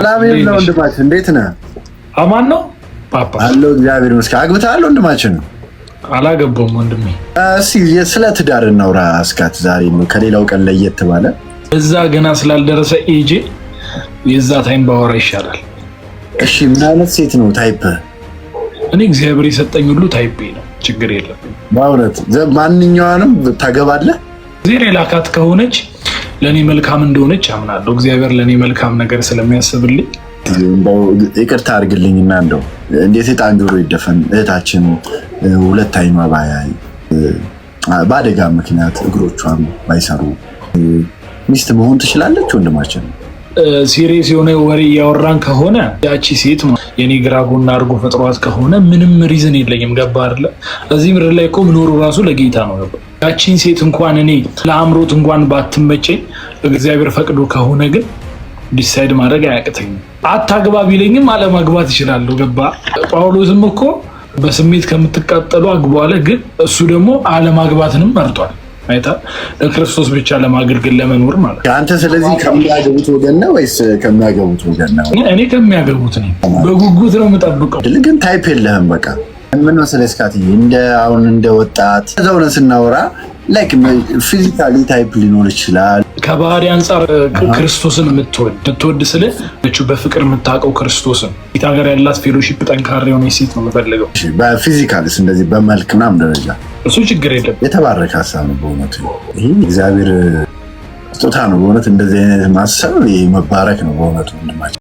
ሰላም ነው ወንድማችን፣ እንዴት ነህ? አማን ነው ፓፓ። አለው፣ እግዚአብሔር ይመስገን። አግብተሃል ወንድማችን? አላገባም ወንድሜ። እስኪ ስለ ትዳር እናውራ እስካት፣ ዛሬ ከሌላው ቀን ለየት ባለ። እዛ ገና ስላልደረሰ ኤጄ የዛ time ባወራ ይሻላል። እሺ፣ ምን አይነት ሴት ነው type? እኔ እግዚአብሔር የሰጠኝ ሁሉ type ኤ ነው፣ ችግር የለም። በእውነት ማንኛዋንም ታገባለህ? እግዚአብሔር የላካት ከሆነች ለእኔ መልካም እንደሆነች አምናለሁ። እግዚአብሔር ለእኔ መልካም ነገር ስለሚያስብልኝ። እንደው ይቅርታ አድርግልኝና እንደው እንዴት የጣን ጆሮ ይደፈን፣ እህታችን ሁለት አይኗ ባያይ፣ በአደጋ ምክንያት እግሮቿን ባይሰሩ ሚስት መሆን ትችላለች ወንድማችን? Serious የሆነ ወሬ እያወራን ከሆነ፣ ያቺ ሴት የኔ ግራ ጎን አድርጎ ፈጥሯት ከሆነ ምንም reason የለኝም። ገባ አይደለ? እዚህ ምድር ላይ እኮ ምኖሩ ራሱ ለጌታ ነው። ገባ? ያቺን ሴት እንኳን እኔ ለአምሮት እንኳን ባትመቸኝ እግዚአብሔር ፈቅዶ ከሆነ ግን decide ማድረግ አያቅተኝም። አታግባ ቢለኝም አለማግባት ይችላለሁ። ገባ? ጳውሎስም እኮ በስሜት ከምትቃጠሉ አግቡ አለ። ግን እሱ ደግሞ አለማግባትንም መርጧል። አይታ ለክርስቶስ ብቻ ለማገልገል ለመኖር ማለት። አንተ ስለዚህ ከሚያገቡት ወገን ነው ወይስ ከሚያገቡት ወገን ነው? እኔ ከሚያገቡት ነኝ። በጉጉት ነው የምጠብቀው። ግን type የለህም። በቃ ምን መሰለህ እስካትዬ፣ እንደ አሁን እንደ ወጣት እዛው ነን ስናወራ like physically type ሊኖር ይችላል። ከባህሪ አንጻር ክርስቶስን የምትወድ ስለ በፍቅር የምታውቀው ክርስቶስን ጌታ ጋር ያላት fellowship ጠንካራ የሆነ ሴት ነው የምፈልገው። በ physical ስ እንደዚህ በመልክ ምናምን ደረጃ? እሱ ችግር የለም። የተባረከ ሀሳብ ነው በእውነቱ። ይህ እግዚአብሔር ስጦታ ነው በእውነት። እንደዚህ አይነት ማሰብ መባረክ ነው በእውነቱ ወንድማችን።